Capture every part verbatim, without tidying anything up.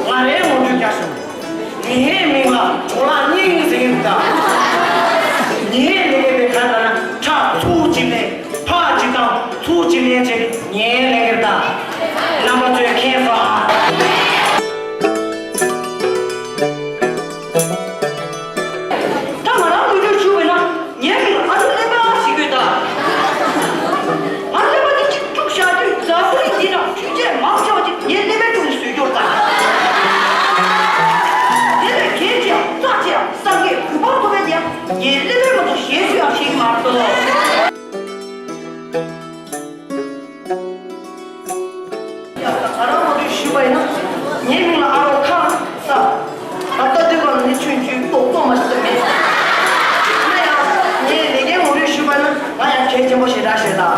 ང་རའི་ངོ་སྤྲོད་རྒྱག་ཞོག་ངའི་མིང་ལ་ཇོ་ལགས་སྙིང་ཟེར་གྱི་འདུག་ད། ངའི་ལས་ཀ་དེ་ག་རེ་ལབ་ན་ཁྲག་ཚུགས་གཅིག་ལེན། ཕར་གཅིག་བཏང་། ཚུགས་གཅིག་ལེན་བྱས་ཏེ་ངའི་ལས་ཀ་རེད་ད། རྣམ་པ་ཚོས་མཁྱེན་སོང་ཨ། ད་ང་རང་ངོ་སྤྲོད་ཞུ་བས་ན། ངའི་མིང་ཨ་ནུ་ཀླད་པ་ཞིག་དགོས་ད། ང་ཀླད་པ་འདི་གཅིག་དཀྲུགས་བཞག་དུས་འཛམ་བུ་གླིང་འདི་ནང་འཕྲུལ་ཆས་མང་ཆེ་བ་ཅིག་ངའི་ཀླད་པའི་དཀྲུགས་ནས་བཟོས་ཀྱོག་ད། དེ་ལས་གལ་ཆེ་ཡང་རྩ་ཆེ་ཡང་སངས་རྒྱས་གོ་འཕང་ཐོབ་པའི་དེ་ཡང་ངའི་ཀླད་པའི་ངོ་ཚོ་ཞེ་སུ་ཡང་ཤེས་ཀྱི་མ་རེད་དོ། ང་རང་ངོ་སྤྲོད་ཞུས་པ་ཡིན་ན། ངའི་མིང་ལ་ཨ་རོགས་ཁ་ས། ད་ལྟ་དུས་སྒང་ལ་ནི་ཆུང་ཆུང་ཏོག་ཏོག་མ་ཞིག་ཏུ་མེད། ཡིན་ན་ཡང་ངའི་ལས་ཀའི་ངོ་སྤྲོད་ཞུས་པ་ན་ང་ཡང་གལ་ཆེན་པོ་ཞེ་དྲག་ཞེ་དྲག་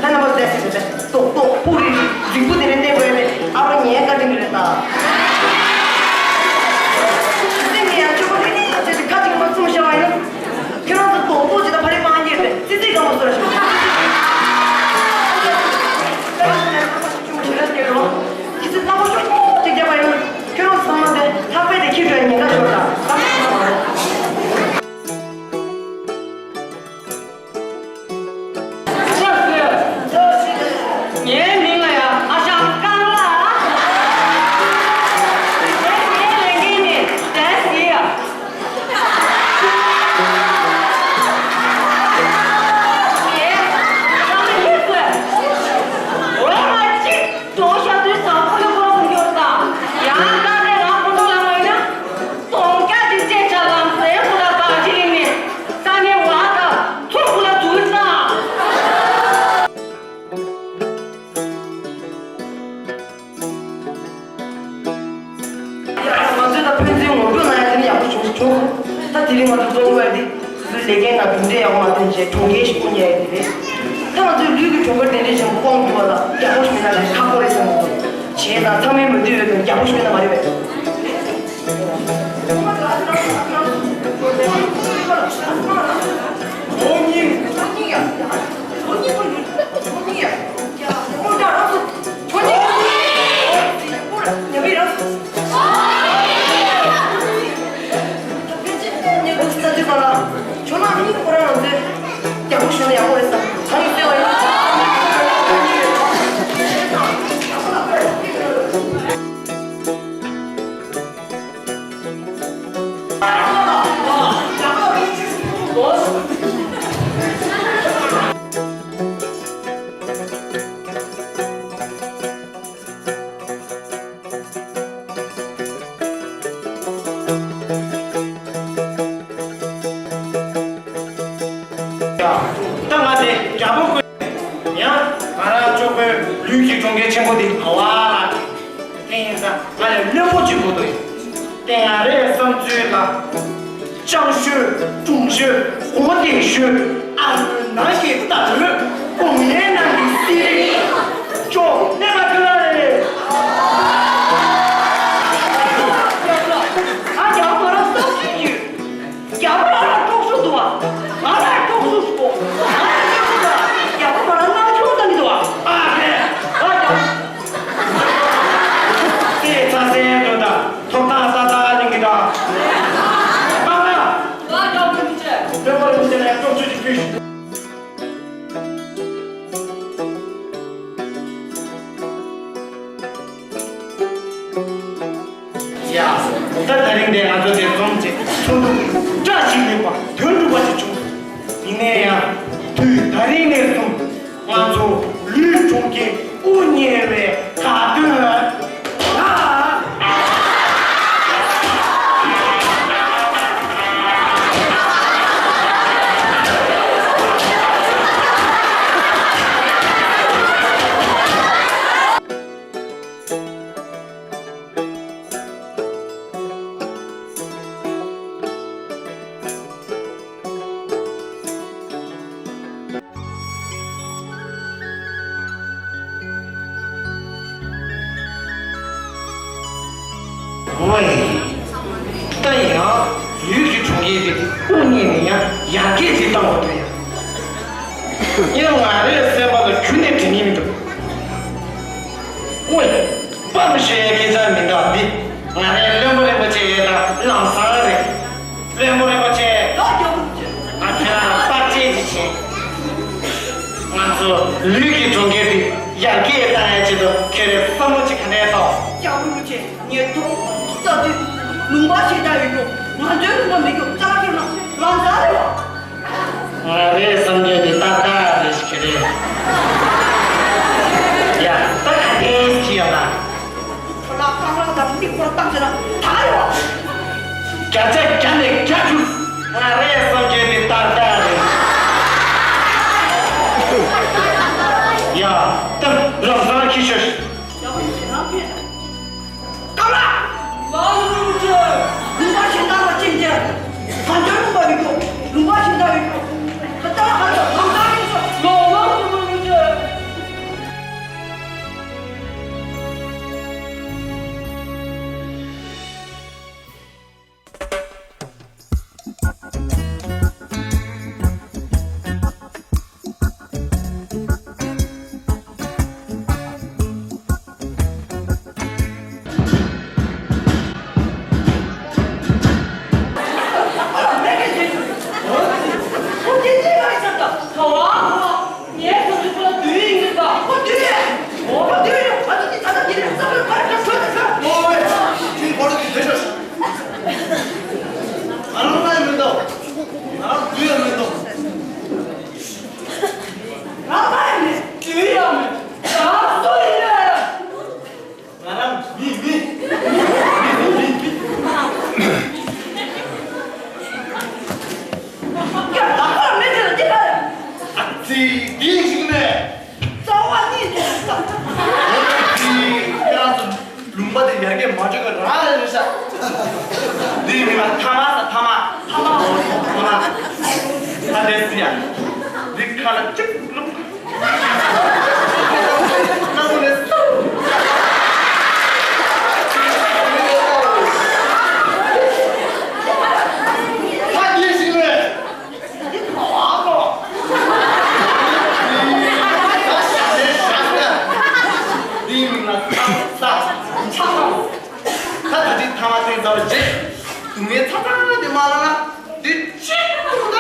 ད་རྣམ་པ་བསྡད་ཟེར་ཟེར་ཏོག་ཏོག་སྤུ་རིང་རིང་རྫིག་པོ་དེ་འདྲ་བསྟན་དགོས་ཏེ་ཨ་རོགས་ངའི་བཀའ་དྲིན་གྱི་རེད་ད། དེ་ཚེ་ངས་ཡང་སྤྱོད་པ་རིང་རིང་བྱས་ཏེ་ཁ་ཅིག་མ་བཙུམ་བཞག་པ་ཡིན་ན། ཁྱེད་རང་ཚོ་རྡོག་རྡོག་ཅིག་དང་ཕ་རི་མང་རྒྱས་རེད། ཙི་ཙི་སྐམ་པོ་བཟོ་ར་ཞིག་ཁྱེད་ཚོ་རྣམ་པ་ཤོག་ཅིག་རྒྱབ་པ་ཡིན་ན་ཁྱེད་རང་ཚང་མ་དེ་ལྷག་པའི་དེ་ཁྱེད་ཚོའི་ཉེན་ཁ་ཤོར་དང་ལམ་ཞིག་མ་རེད། ངའི་མིང་ལ་ཡང་ཨ་ཞང་རྐང་ལག་ངའི་ངའི་ལས་འགན་ནི་དེ་ཟེར་ཡ། ངའི་ཨ་ཞང་ནི་ཧི་ཟེར། འོ་མ་གཅིག་གྲོང་ཤ་དུས་ཙམ་ཁོ་ལ་ཁོ་སུ་འགྱུར་དང་ཡང་དགའ་ལས་ང་ཁོ་ནོ་ལ་མ་ཡིན་ན། སྟོང་སྐྱ་གཅིག་ཅེས་བྱ་ལམ་སེང་ཁོ་ལ་བག་ཅི་ལིང་ནི། ས་ནི་བ་དང་ཚོ་ཁོ་ལ་དུས་དང་། ང་ཚོས་ད་ཕན་ཚུན་ངོ་སྤྲོད་གནང་ཡ་དེ་ནི་ཡག་པོ་བྱུང་བྱུང་། ད་དེ་རིང་ང་ཚོ་འཛོམས་དགོས་ཡ་དེ་སོ་སོའི་ལས་འགན་དང་གྲུབ་འབྲས་ཡག་པོ་མ་ཐོན་རྗེས་གྲོངས་འགན་ཞིག་དབུ་བརྙེས་ཡ་དེ་རེད། ད་ང་ཚོའི་ལུས་ཀྱི་གྲོགས་པོ་དེ་འདྲས་ཆེན་པོ་དབང་བསྒྱུར་བ་ལ་ཡག་པོ་ཞིག་མེད་ན་ལས་ཁག་པོ་རེད་བསམ་གྱི་འདུག་བྱས་ཙང་ཚང་མས་མོས་མཐུན་ཡོད་དོན་ཡག་པོ་ཞིག་མེད་ན་མ་རེད་པས། ད་ང་དེ་རྒྱལ་པོ་དགོས། ཡང་ང་རང་གཅོག་པོའི་ལུས་ཀྱི་གྲོང་ཁྱེར་ཆེན་པོ་འདི་ག་བ་ལ་དེ་ཡིན་ཙང་ང་ལ་བློན་པོ་གཅིག་དགོས་འདུག་དེ་ང་རའི་བསམ་ཚུལ་ལ་སྤྱང་ཤོས་དྲུང་ཤོས་མགོ་བདེ་ཤོས་ཨ་རོགས་ནང་གི་རྟ་ཐོད་དགུང་ལས་ནང་གི་སི་རི་ཅོ་གནས་པ་དེ་ལ་རེད། ཨ་ཅག་ང་རང་བསམ་ཚུལ་ཡོད། རྒྱ་བོ་ལ་ར་དཀྲོག་ཤོག་འདུག་བ། ང་ལ་དཀྲོག་ཤོག་ཤོག་ང་ལ་དཀྲོག་ཤོག་རྒྱ་བོ་ང་ལ་སྣང་ཆུང་བཏང་གི་འདུག་བ། ཨ་ཧེ། ཨ་ཅག་དེ་ཚ་སེ་འགྲོ་ད། ཐོབ་ཐང་ས་ད་ལིང་གི་ད། ཨ་ཧ། ང་དཀྲོག་གི་མི་བྱེད། དཀྲོག་གི་མི་བྱེད་ན་དཀྲོག་ཆུ་ཅིག་ཕུལ་ཤོག་ཡ། ད་དེ་རིང་འདིར་ང་ཚོ་དེ་འཛོམས་བྱས་ཚོགས་འདུ་བཀྲ་ཤིས་ལེགས་པ་དོན་འགྲུབ་པ་ཞིག་བྱུང་། ཡིན་ན་ཡང་དུས་ད་རིང་ནས་བཟུང་ང་ཚོ་ལུས་གྲོང་ཁྱེར་དབུ་བརྙེས་པའི་དགའ་སྟོན་ལ། ཝེ། ད་ཡང་ལུས་ཀྱི་གྲོང་ཁྱེར་དེ་དབུ་བརྙེས་ནས་ཡང་ཡར་རྒྱས་ཅིག་བཏང་བ་འདྲ་ཡང་། ཡང་ང་རའི་སེམས་པ་ལ་ཁྱོན་ནས་དྲན་གྱི་མི་འདུག་ཝེ། དཔའ་མི་ཤོད་ཡ་སྐད་ཆ་མིན་ད་འདི། ཉེས་རྡུང་ལྟ་དུས་ལུང་པ་ཞིག་ལྟ་ཡོད་རྒྱུ། ང་ཚོའི་ལུང་པ་མི་རྒྱུ་རྩ་ཁྱོད་ན་རང་ཚ་རེད་བ། ང་རེད་བསམ་རྒྱུ་དེ་ཏག་ཏག་རེད་ཤི་གི་རེད། ཡ་ད་ག་དེ་ཅི་ཡོད་ལ། ཁོ་ལ་ཁ་ལག་དང་མིག་སྐོར་བཏང་ཟེར་ན་ད་ཡོད། བརྒྱ་ཆ་བརྒྱ་ནས་བརྒྱ་བཅུ། ང་རེད་བསམ་རྒྱུ་དེ་ཏག་ཏག་རེད། ཡ་ད་རང་ཚ་ཁྱི་ཤོད། ཡག་པོ་ཡིན་ཟེར་ན་ཕེབས། ཀ་མ་ལ། ལགས་སོ་ཀྲུའུ་ཅན། ལུང་པ་ཞིག་བཏང་བ་ཅན་ཅན། གང་ཅན་ལུང་པ་ཡོད་རྒྱུ། ལུང་པ་ཞིག་བཏང་ཡོད་རྒྱུ། ད་ལྟ་ལ་ཧ་ལ་གང་གང་ཡིན་སོ། ལགས་ལགས་སོ་ཀྲུའུ་ཅན། ང་རང་མི་མི། མི་མི་མི། ཡ་ད་ཁོ་མི་དེ་ལ་དེ་ག་རེད། ཨ་ཙི་དེ་ཞིག་ནས། རྩ་བ་ནི་དེ་ལ་ད། ཨ་ཙི་ཁྱེད་རང་ཚོ་ལུང་པ་དེ་ཡར་རྒྱས་མ་འགྲོ་གི་རང་རེད་རེད་ཤག་འདིའི་མིང་ལ་ཐ་མ་ཟེར། ཐ་མ། ཐ་མ། ཐ་མ། ད་དེ་སི་ཡ། འདི་ཁ་ལ་གཅིག་བླུགས། ད་ད་ཅིག་ཐ་མ་དེ་ཚར་རྗེས། སྡུག་བསྔལ་ཚ་ཚ་དེ་མ་ལ་ན་དེ་གཅིག་ཏུ་ད།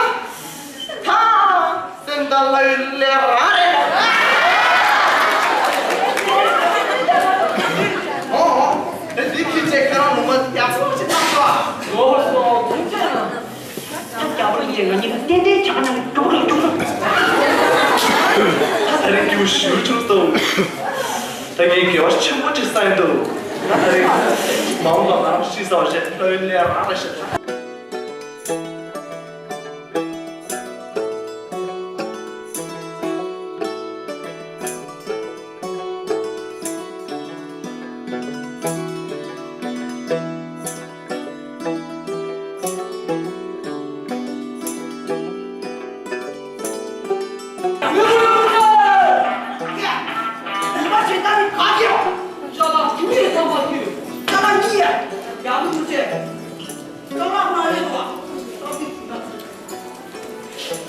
ད་སེམས་དང་ལྷ་ཡུལ་ལས་རང་རེད། འོ་འོ། དེ་འདི་ཁྱི་ཅེ་ཁ་རང་ལུང་པ་ཡག་པོ་ཞིག་བཏང་སོ། ལོ་སོ་ཐུགས་རྗེ་གནང་། ད་རྒྱ་བོ་ཡིན་ཅེ་ང་གཉིས་ཏན་ཏན་ཆགས་ན་མགྱོགས་རུ་མགྱོགས་རུ། ད་ད་རེས་སྐྱིད་པོ་ཞེ་པོ་བྱུང་སོང་། ད་ངས་དགེ་བ་ཆེན་པོ་ཅིག་བསགས་ཡོང་འདུག་ད་ད་རེས་མ་འོངས་པ་ང་རང་ཤི་ས་བ་ཞེས་ལྷ་ཡུལ་ལས་རང་རེད་ཤག་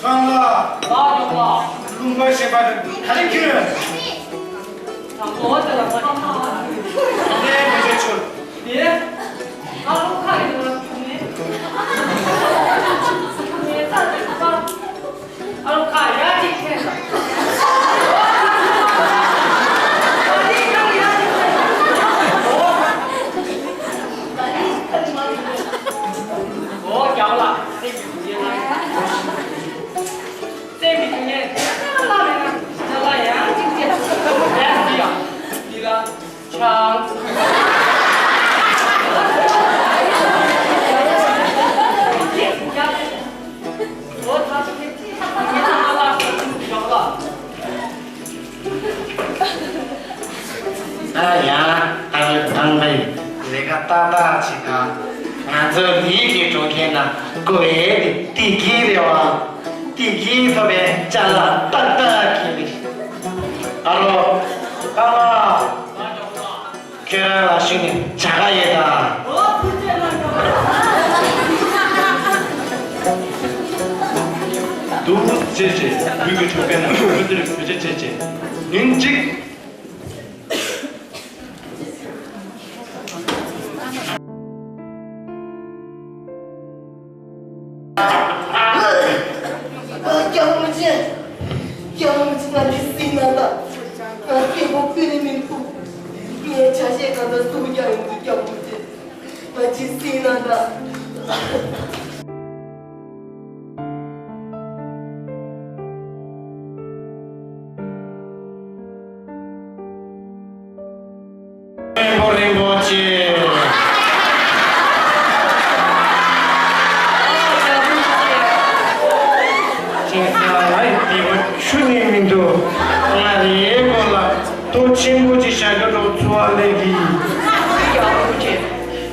རྐང་ལགས། ལགས་ཡོང་ལགས། ལུང་པ་གཞན་པ་ནས་ག་རེ་ཁྱོད། དང་པོ་དེ་ལ་མ་ནི་མི་བྱེད་ཆོག་དེ། ཨ་ལོ་ཁ་ཡོད་ལ་ཁྱུག་ནས། ངས་ད་དེ་ཁ། ཨ་ལོ་ཁ་ཡ་ཅིག་ཁྱེར། ཨོ་རྒྱག་ལ། སེམས་ཀྱི་དུས་ངན་ལ་མེད་ན་ཅ་ལག་ཡང་གཅིག་བྱས། ཡང་འདི་ཡང་འདི་ལ་ཆང་། འོ་ད་ཚོ་ངས་ཅི་ལ་ལ་ལ། ད་ཡང་ད་རེས་ཏང་པའི་ལས་ཀ་ཏག་ཏག་བྱེད་ན། ང་ཚོ་ལས་ཀྱི་གྲོང་ཁྱེར་ན་དགོས་ཡས་དེ་བདེ་སྐྱིད་རེད་བ། བདེ་སྐྱིད་ཐོབ་པའི་ཅ་ལག་ཏག་ཏག་གི་རེད། ཨ་རོ། ཨ་མ། ཁྱེད་རང་ལ་ཞུས་ནས་བྱ་དགའ་ཡོད་ད། འདུག་ཅེས་བྱས་བོད་ཀྱི་ཕྲུ་གུ་ནང་བོད་དེར་བོད་ཆས་བྱས་བྱས་ཉིན་གཅིག་རྒྱལ་བོ་མི་ཆེན། རྒྱལ་བོ་མི་ཆེན། ང་འདི་སྲིད་ན་ད། ང་སྐྱེ་བོ་ཀུན་ནི་མིན་ཐུབ། ངའི་ཆ་ཤས་གང་ལྟར་སུ་རྒྱག་ཡོང་དུས་རྒྱལ་བོ། སྲིད་ན་འདྲ། རིན་པོ་རིན་པོ་ཆེ། ཁྱེད་ཚང་ལ་དེ་བ་ཆུ་ནས་མི་འདུག་ང་རེའི་སྐོར་ལ་དོ་ཆེན་པོ་ཅིག་བྱ་རྒྱུ་འགྲོ་ཚུལ་བ་ལས་གི། རྒྱལ་པོ་རིན་པོ་ཆེ།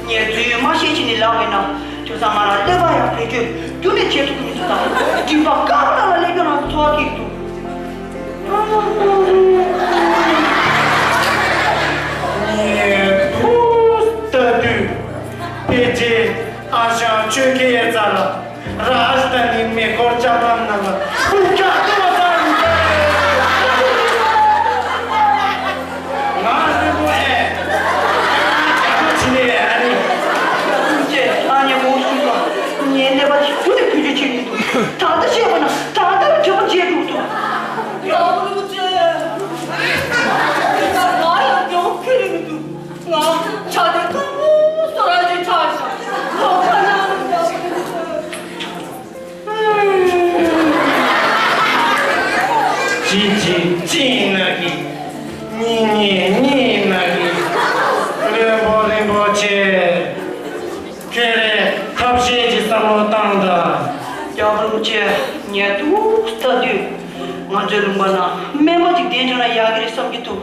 ངས་རྫུན་ཡོད་མ་བཤད་ཅིག་ནས་ལབ་ཡིན་ན། དེང་སང་ང་རང་ཀླད་པ་ཡང་བེད་སྤྱོད་རྒྱུན་ནས་བྱེད་ཐུབ་ཀྱི་མི་འདུག་ད། མགྲིན་པ་དཀར་པོ་ནང་ལ་སླེབས་རྒྱུ་ན་ཚོར་བ་སྐྱེས་འདུག་ངས་ཐུགས་ལྟ་དུས་ཕལ་ཆེར་ཨ་ཞང་ཆོས་སྐྱིད་རྩ་ལ་ར་ཨ་ཞི་ད་ནི་མེ་འཁོར་ལྕགས་ལམ་ནང་ལ་སྤུ་རྒྱག་ཏུ་བ་ཚར་འདུག་ང་རིན་པོ་ཨེ། རྒྱ་མ་ཆི་ནས་ཨ་ནི། ཀུན་གྱིས་ཨ་ནི་མོ་ཤི་བ། ངའི་ཀླད་པ་ཞིག་ཏུ་ནས་བེད་སྤྱོད་བྱེད་མི་འདུག་ད་ལྟ་བཤད་པ་ན་ད་ལྟ་རུ་དྲན་པ་བརྗེད་འགྲོ་འདུག་ཡག་པོ་རིན་པོ་ཆེ། ང་ཡང་མགྱོགས་ཁྱེར་མི་འདུག་ང་ཆ་དེ་དཀར་པོ་བཟོ་ར་ཅིག་ཆགས་ཤག་ལོ་ཁ་ན་རིན་པོ་ཆེ། གཅིག་གཅིག་གཅིག་ན་གི། གཉིས་གཉིས་གཉིས་ན་གི། བློན་པོ་རིན་པོ་ཆེ། ཁྱོད་རས་ཐབས་ཤེས་ཀྱི་བསམ་བློ་བཏང་དང་། རྒྱལ་པོ་རིན་པོ་ཆེ། ངས་ཐུགས་ལྟ་དུས་ང་ཚོའི་ལུང་པ་ན་སྨན་པ་ཅིག་བསྟེན་བྱུང་ན་ཡག་གི་རེད་བསམ་གྱི་འདུག་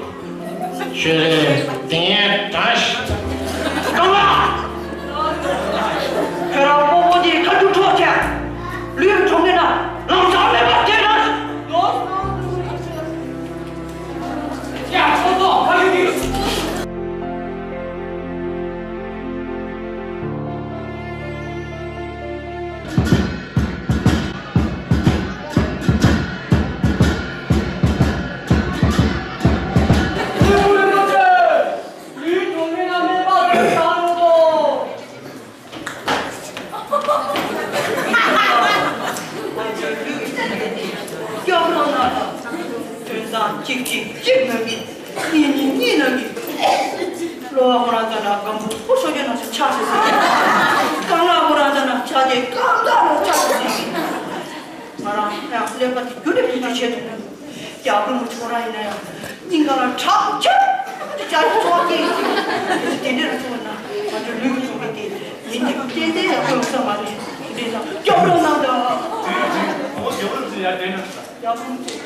ཁྱོད་རས་དེ་ཡན་དྲག་ཤི། རྐང་ལག་ཁྱོད་རང་སྤོ་བོ་དེ་ཁ་རྒྱུ་འཕྲོག་བྱས། ལུས་གྲོང་ཁྱེར་ན་ལམ་སང་མེད་པར་བསྡད་ན། ཡ་ཁོ་ཚོ་ཕ་ཡུལ་གྱི། སྐྱབས་རང་ན་དོན་བཟང་གཅིག་གཅིག་གཅིག་ན་གི། གཉིས་གཉིས་གཉིས་ན་གི། གློ་བ་ཁོ་རང་ཚོ་ན་སྒམ་པོ་ཕོ་ཤོ་རྒྱུ་ན་ཚོ་ཆགས་སེ་སེ། རྐང་ལག་ཁོ་རང་ཚོ་ན་ཆགས་ཏེ་རྐང་ལག་ལོ་ཆགས་སེ་སེ། ང་རང་ཡང་ཀླད་པ་དེ་རྒྱུ་ནས་བེད་སྤྱོད་བྱེད་ཐུབ་ན། རྒྱ་དཔོན་ཁོ་རང་ཡིན་ན་ཡང་སྙིང་ག་ལ་ཁྲག་ཆབ་ཀྱི་ཅག་ཚོགས་ཀྱི་དེ་འདྲ་ཚོགས་ན་ང་ཚོ་ལུས་ཀྱི་ཚོགས་ཀྱི་དེ་ཡིན་གྱི་ཏན་ཏན་ཡག་པོ་ཡོང་ས་མ་རེད། དེ་ན་སྐྱོབ་རོགས་གནང་དང་། ཨོ་རྒྱ་དཔོན་ཚོ་ཡར་དྲན་ན། རྒྱ་དཔོན་ཚོ།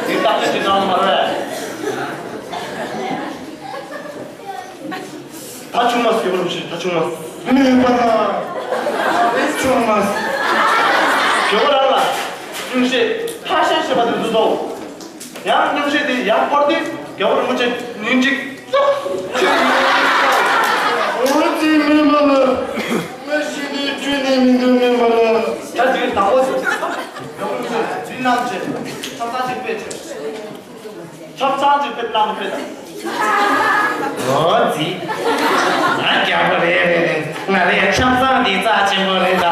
དེ་ལྟ་ལས་ཀྱི་ནང་མ་རེད། ད་ཆུང་མ་སུ་ཡོང་ཞིག་ད་ཆུང་མ། མི་པ་ན། ཆུང་མ། ཇོ་བོ་རང་ལ། སྙུང་གཞས་ཕར་བཤད་བཤད་པ་དེ་ཚོ་དང་། ཡང་སྙུང་གཞས་དེ་ཡར་སྐོར་ཏེ་རྒྱལ་བོ་རིན་པོ་ཆེ་ཉིན་གཅིག་ཙོག་འོ་ཙི་མི་པ་ན། ང་ཤི་ནས་ཁྱོད་ནས་མི་འདུག་མི་པ་ན། ད་དེ་དང་པོ་ཟེར། རྒྱལ་བོ་རིན་པོ་ཆེ་འདི་གནང་བྱས་ཆ་ཚང་ཅིག་སྤེལ་བྱས། ཆབ་གསང་ཅིག་ཕེབས་གནང་ཕེབས། འོ་ཙི། ང་རྒྱལ་པོ་རེད་རེད་རེད། ང་རའི་ཆབ་གསང་འདི་རྩ་ཆེན་པོ་རེད་ད།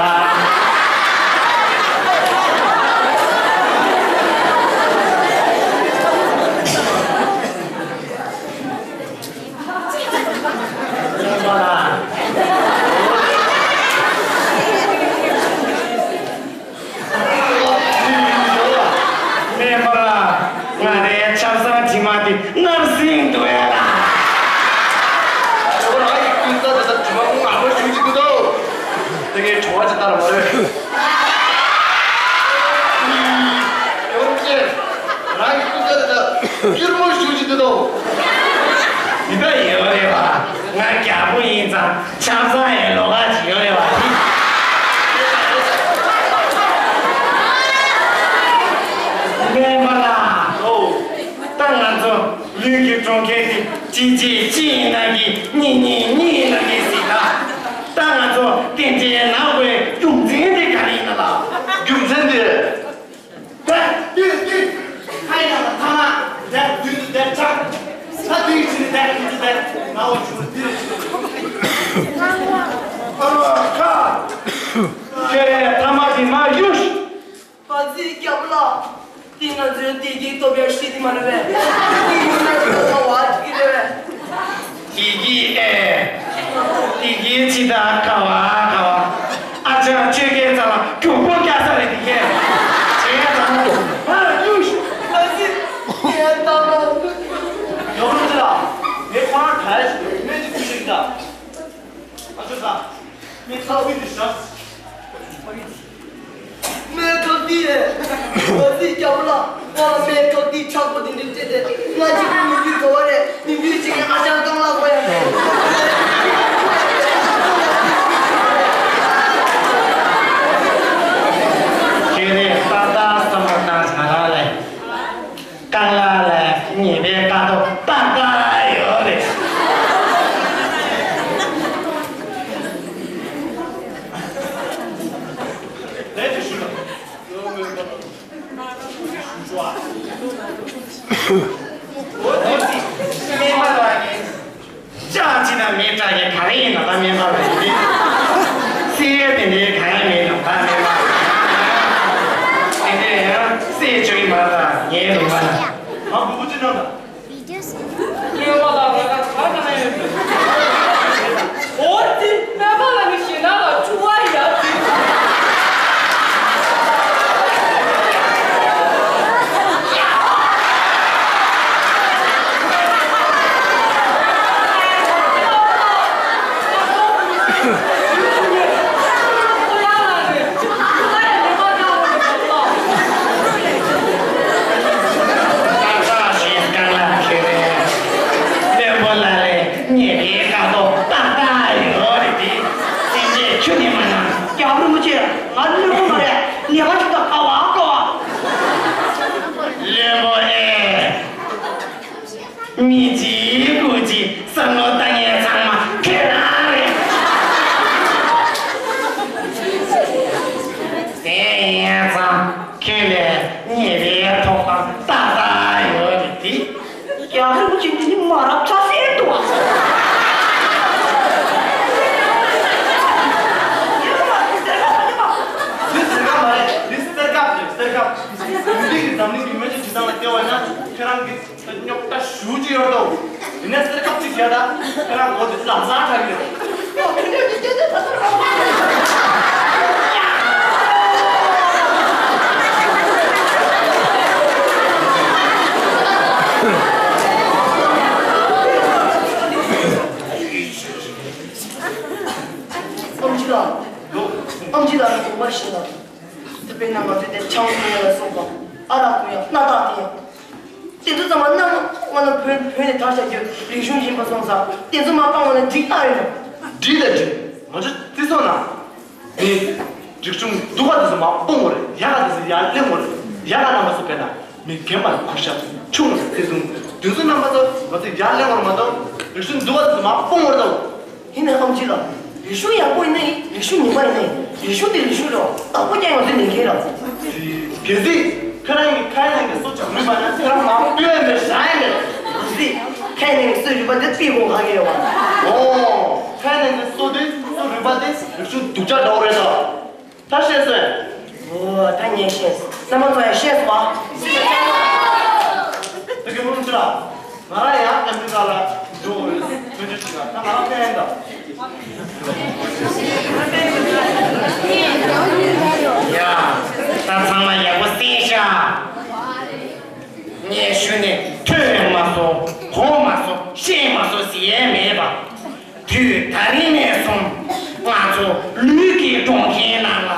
སྨན་པ་ལགས། ང་རའི་ཆབ་གསང་དྲི་མ་དེ་མནར་ཟིན་འདུག་ཡ་ལགས། ཁྱོད་རང་གི་ཀུན་རྩ་དེ་དག་དྲི་མ་ངར་པོ་ཞུ་གི་འདུག་དོ། དེ་ངའི་བྲོ་བ་ཅིག་ལྟར་མ་རེད། ཡོང་ཅེ། རང་གི་ཀུན་རྩ་དེ་དག་སྐྱུར་མོ་ཞུ་གི་འདུག་དོ། འདི་ལྟར་ཡོད་རེད་བ། ང་རྒྱལ་པོ་ཡིན་ཙང་། ཆང་ས་ཡི་ལོ་ག་ཅིག་ཡོད་རེད་བ། སྨན་པ་ལགས། ཨོ། ད་ང་ཚོ་ལུས་ཀྱི་གྲོང་ཁྱེར་དེ་གཅིག་གཅིག་གཅིག་ཡིན་ན་གི་གཉིས་གཉིས་གཉིས་ཡིན་ན་གི་ཟིག་ད། ད་ང་ཚོ་རྟེན་འབྲེལ་ནག་པོའི་རྒྱུ་མཚན་དེ་ག་རེ་ཡིན་ན་ལགས། རྒྱུ་མཚན་དེ། ད་ཏིག་ཏིག་ཁ་ཡི་ནང་ལ་ཐ་མ་དེ་དུས་དུ་དེ་ཆག་ད་དེའི་ཕྱི་ནས་དེ་དུས་དུ་དེ་ང་འོ་ཆུ་དེ་རེད། ཨ་ཁ། ཁྱེད་ཐ་མ་དེ་མ་གཡུག་པ་ཚིག་རྒྱབ་ལ་དེ་ ང་ཚོའི་བདེ་སྐྱིད་སྟོབས་ཡག་ཤེས་ཀྱི་མ་རེད་པས། བདེ་སྐྱིད་ཡོད་ན་ཁ་བ་ཅིག་གི་རེད་པས། བདེ་སྐྱིད་ཨེ། བདེ་སྐྱིད་ཇི་ལྟར་ཁ་བ་ཁ་བ། ཨ་ཅག་ཆོས་སྐད་ཚ་ལ་མགྱོགས་པོ་སྐྱ་ས་རེད་དེ་སྐད། བྱས་ཙང་། ཨ་ཡུས། ཨ་ཙི། ངས་བཏང་ན། ཡོང་རུ་ཅི་ལ། ངས་ཁོ་རང་ག་རེ་ཞིག་སྨན་གཅིག་ཕུལ་ཞིག་ད། ཨ་ཅག་ས། ངས་ཁ་ཕུལ་དུ་བཞག་སྨན་ཁབ་འདི་ཡས། ང་ཚོའི་རྒྱལ་པོ་ལགས། ང་ལ་སྨན་ཁབ་འདི་ཆག་པོ་འདི་འདྲ་སྤྲད་དེ། ང་གཅིག་པུ་མི་འདུག་ག་བ་རེད། མི་འདུག་ཅིག་གིས་ཨ་ཞང་རྐང་ལག་དགོས་ཡ་མེད། ཁྱེད་རས་ཏག་ཏག་བསམ་བློ་བཏང་བྱ་རང་ལས། རྐང་ལག་ལ་ཉེས་པའི་དཀའ་སྡུག་ཏག་ཏག་ཡོད་རེད། ལས་དེ་ཞུ་ལ། ཞུ་ཨ། འོ་དེ་སྨན་པ་ལགས་ཀྱིས། ལྕགས་ཅིག་དང་མེ་སྲེག་གི་ག་རེ་ཡིན་ན་ད་སྨན་པ་ལ་ཡིན་ཏེ། སྲེག་ཡས་དེ་འདྲའི་ག་རེ་མེད་ནོ་ད་སྨན་པ་ལ། དེ་འདྲའི་ཡང་སྲེག་བཅུག་གི་མ་རེད་ད་ངའི་ལུང་པ་ལ། ང་བུ་བུ་ཅི་ནང་ད། སྨན་པ་ལ་ང་ད་ག་ན་ན་ཡོད་པས། འོ་དེ་སྨན་པ་ལ་ནི་ཞེ་ན་ལ་བཅུ་བ་ཡ་དེ། ཉེས་པའི་དཀའ་སྡུག་ཏག་ཏག་ཡོད་རེད་དེ། སེམས་ཅན་ཁྱོད་ནི་མ་ན། རྒྱལ་བ་རིན་པོ་ཆེ། ང་ནི་བླུན་པོ་མ་རེད། ཉེས་པ་ཞིག་དང་དཀའ་བ་དཀའ་བ། བླུན་པོ་ཨེ། མི་གཅིག་དགུ་གཅིག་བསམ་བློ་བཏང་མཁན་ཚང་མ་ཁྱེད་རང་རེད། དེ་ཡིན་ཙང་ཁྱོད་ལ་ཉེས་པའི་ཐོབ་ཐང་ཏག་ཏག་ཡོད་རེད་དེ། རྒྱལ་བ་རིན་པོ་ཆེ་འདི་ནི་མ་རབས་ཚ་སེ་འདུག་ཨ། འདི་གསེར་ཁ་མ་རེད། འདི་གསེར་ཁ་རེད། གསེར་ཁ། འདི་གི་འཛམ་གླིང་གི་སྨན་བཅོས་བྱེད་སྟངས་ལ་བལྟས་པ་ན་ཁྱེད་རང་གི་རྙོག་དྲ་ཞེ་པོ་ཅིག་ཡོད་དོ། ཡིན་ནའི་གསེར་ཁབ་ཅིག་བཞག་ད། ཁྱེད་རང་མགོ་དེ་ལམ་སང་ཁྲག་གི་རེད། ཨམ་ཆི་ལགས། ཨམ་ཆི་ལགས་ཀྱི་དགོངས་པ་བཞེས་ལ། དེ་དཔེར་ན་ང་ཚོས་དེ་ཆང་འཐུང་ཡ་ལ་སོགས་པ། ཨ་རག་འཐུང་ཡ། སྣ་ཐག་འཐེན་ཡ། དེ་ཚོ་ཚང་མ་གནའ་སྔ་མོ་ནས་བོད་བོད་ནས་དར་བཞག་རྒྱུ་རིག་གཞུང་ཡིན་པ་སོང་ཙང་། དེ་ཚོ་མར་སྤང་བ་ན་འགྲིག་ཨ་རེད་ལ། འགྲིག་ལ་འགྲིག་ང་ཚོ་བརྩི་སོང་ན། མི་རིག་གཞུང་སྡུག་ག་དེ་ཚོ་མར་སྤུངས་དགོས་རེད། ཡག་ག་དེ་ཚོ་ཡར་ལེན་དགོས་རེད། ཡག་ག་རྣམ་པ་ཚོ་དཔེར་ན་མི་རྒན་པ་ལ་གུས་ཞབས། ཆུང་བ་ལ་བརྩི་མཐོང་། དེ་ཚོ་རྣམ་པ་ཚོ་ང་ཚོ་ཡར་ལེན་དགོས་རེད་མ་གཏོགས་རིག་གཞུང་སྡུག་ག་དེ་ཚོ་མར་སྤུངས་དགོས་རེད་ད། ཡིན་ནའི་ཨམ་ཆི་ལགས། རིག་གཞུང་ཡག་པོ་ཡིན་ནའི་རིག་གཞུང་ཉེས་པ་ཡིན་ནའི་རིག་གཞུང་དེ་རིག་གཞུང་རེད། བདག་པོ་རྒྱག་ཡོང་དུས་ལས་འགན་རེད། གལ་སྲིད་ཁྱེད་རང་གི་ཁའི་ནང་གི་སོ་ཅིག་རུལ་བ་ན་ཁྱེད་རང་མར་སྤོས་མེད་བཞག་ཡ་མེད། གལ་སྲིད་ཁའི་ནང་གི་སོ་རུལ་བ་དེ་སྤོས་དགོས་གང་ཡོད་བ། ཨོ། ཁའི་ནང་གི་སོ་དེ་སོ་རུལ་བ་དེ་རིག་གཞུང་སྡུག་ཅག་འདྲ་བོ་རེད་དོ། ད་ཤེས་སོང་། ཨོ། ད་ངས་ཤེས་སོང་། རྣམ་པ་ཚོ་ཡང་ཤེས་སོང་ཨ། དེ་གི་མུ་ཆུ་ལ། ང་རང་ཡང་ཨ་མི་རི་ཀ་ལ་འགྲོ་དགོས་ཡོད། བོད་ཆུ་ཆུ་ལ་ད་ང་རང་ཕན་ཡིན་ད། ཡ། ད་ཚང་མ་ཡག་པོ་གསན་ཤག་ངས་ཞུ་ནས་ཐོས་མ་སོང་། གོ་མ་སོང་། ཤེས་མ་སོང་ཟེར་ཡས་མེད་པ། དུས་ད་རིང་ནས་བཟུང་ང་ཚོ་ལུས་ཀྱི་གྲོང་ཁྱེར་ནང་ལ་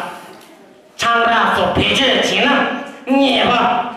ཆང་རག་སོགས་བེད་སྤྱོད་བྱེད་ན་ཉེས་པ་